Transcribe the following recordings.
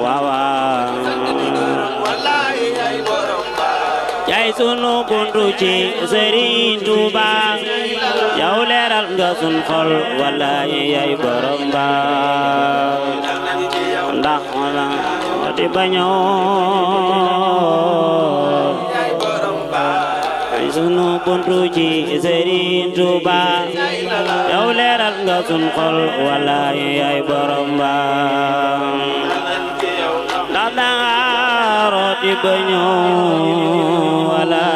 wawa yaay sunu buntu ci Serigne Touba yow leeral nga sun xol wallahi yaay borom ba ndax wala di bañoo yaay sunu buntu ci Serigne Touba yow leeral nga sun xol wallahi yaay borom ba ndax danga di bañoo wala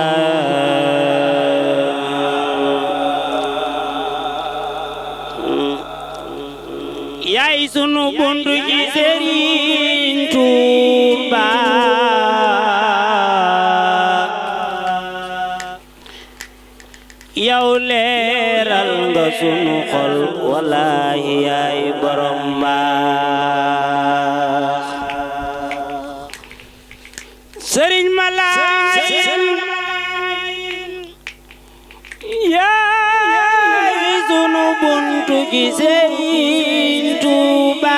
yaay sunu buntu ci Serigne Touba yow leeral nga sunu xol wallahi yaay borom baax Serigne Malayen yaay sunu buntu ci Serigne Touba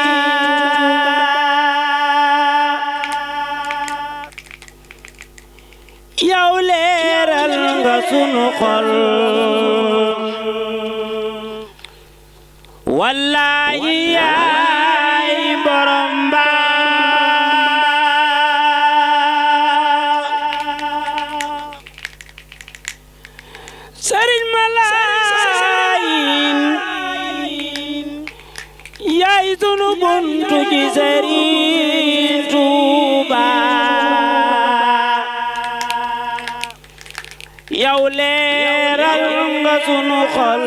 yow leeral nga sunu xol wallahi yaay borom Serigne Malayen yaay sunu buntu ci Serigne Touba yow leeral nga sunu xol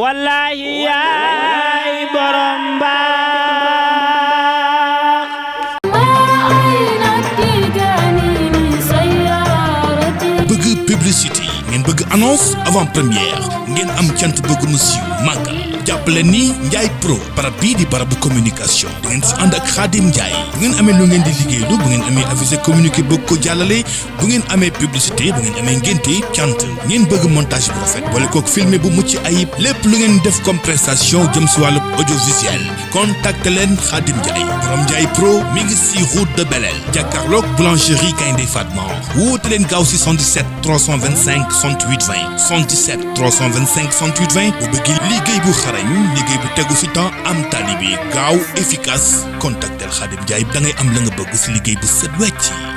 wallahi yaay borom publicité ngeen bëgg annonce avant première ngeen am cant bëgg mu siiw màggal jàppale ni Ndiaye Pro barab bii di barabu communication da ngeen si ànd ak Khadim Ndiaye bu ngeen amee lu ngeen di liggéeylu bu ngeen amee avisé communiqué bëgg ko jàllale bu ngeen amee publicité bu ngeen amee ngénte cant ngeen bëgg montage bu rafet wala kook filmé bu mucc ayib lépp lu ngeen def comme prestation jëm si wàllu audiovisuel contacte leen Khadim Ndiaye borom Ndiaye Pro mi ngi si route de Belel jàkkaarloog boulangerie Gaynde Fatma woote leen gaaw si 77 325 68 20 77 325 68 20 bu bëgg liggéey bu xarañ liggéey bu tegu si temps am tali bi gaaw efficace contactel Khadim Ndiaye da ngay am la nga bëgg si liggéey bu set wecc